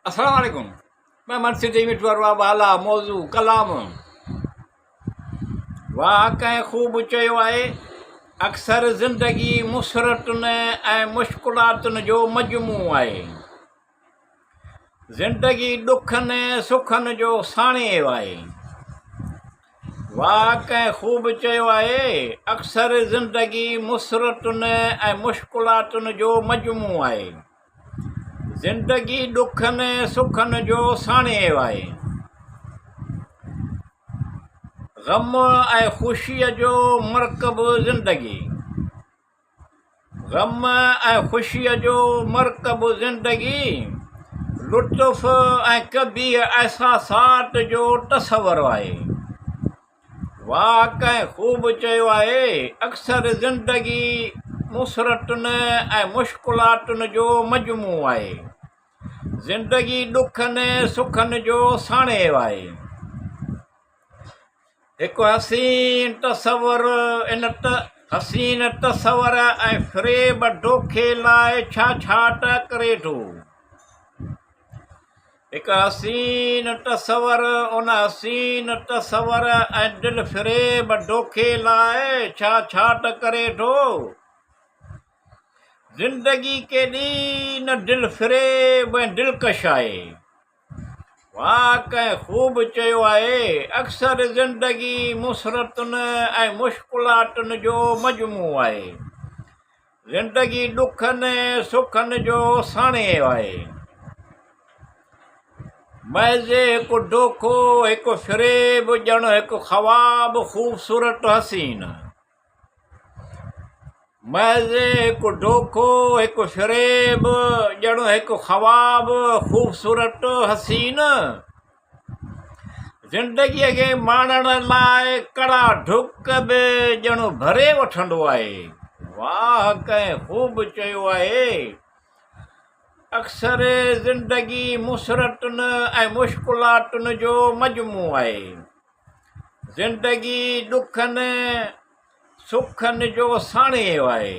السلام عليڪم میں من سنڌي مٺو ارباب اعليٰ موضوع ڪلام واهه ڪنهن خوب چيو آهي اڪثر زندگي مسرتن ۽ مشڪلاتن جو مجموعو آهي زندگي ڏکن سکن جو ساڻيهه آهي واهه ڪنهن خوب چيو آهي اڪثر زندگي مسرتن ۽ مشڪلاتن جو مجموعو آهي زندگي ڏکن سکن جو ساڻيهه آهي. غم ۽ خوشيء جو مرڪب زندگي. غم ۽ خوشيء جو مرڪب زندگي لطف ۽ قبيح احساسات جو تصور آهي. واهه ڪنهن خوب چيو آهي، اڪثر زندگي مسرتن ۽ مشڪلاتن جو مجموعو آهي. زندگي ڏکن سکن جو ساڻيهه آهي. هڪ حسين تصور ان حسين تصور ۽ فريب دوکي لاء ڇا ڇا ته ڪري ٿو. هڪ حسين تصور ان حسين تصور ۽ دل فريب دوکي لاء ڇا ڇا ته ڪري ٿو. زندگي ڪيڏي نه دل فريب ۽ دلڪش آهي. واهه ڪنهن خوب چيو آهي، اڪثر زندگي مسرتن ۽ مشڪلاتن جو مجموعو آهي. زندگي ڏکن سکن جو ساڻيهه آهي. محض هڪ دوکو، هڪ فريب، ڄڻ هڪ خواب خوبصورت حسين. محض هڪ دوکو، هڪ فريب، ڄڻ هڪ خواب خوبصورت حسين. زندگيء کي ماڻڻ لاء ڪڙا ڍڪ به ڄڻ ڀري وٺندو آهي. واهه ڪنهن خوب چيو آهي، اڪثر زندگي مسرتن ۽ مشڪلاتن جو مجموعو آهي. زندگي ڏکن سکن جو ساڻيهه آهي.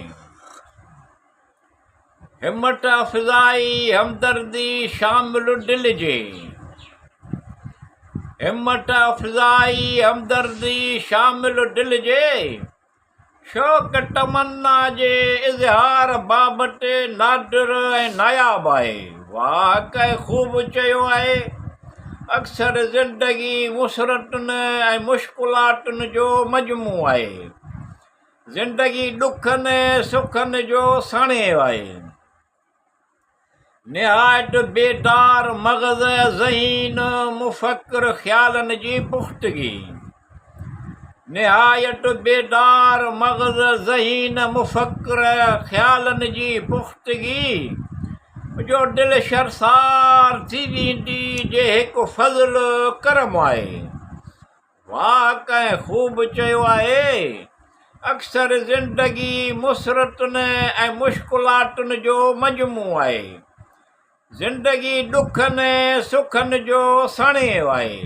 همت افزائي همدردي شامل دل جي. همت افزائي همدردي شامل دل جي. شوق تمنا جي اظهار بابت نادر ۽ ناياب آهي. واهه ڪنهن خوب چيو آهي، اڪثر زندگي مسرتن ۽ مشڪلاتن جو مجموعو آهي. زندگي ڏکن سکن جو ساڻيهه آهي. نهايت بيدار مغز ذهين مفڪر خيالن جي پختگي. نهايت بيدار مغز ذهين مفڪر خيالن جي پختگي جو دل شرسار ٿي ويندي جي هڪ فضل ڪرم آهي. واهه ڪنهن خوب چيو آهي، اڪثر زندگي مسرتن ۽ مشڪلاتن جو مجموعو آهي. زندگي ڏکن سکن جو ساڻيهه آهي.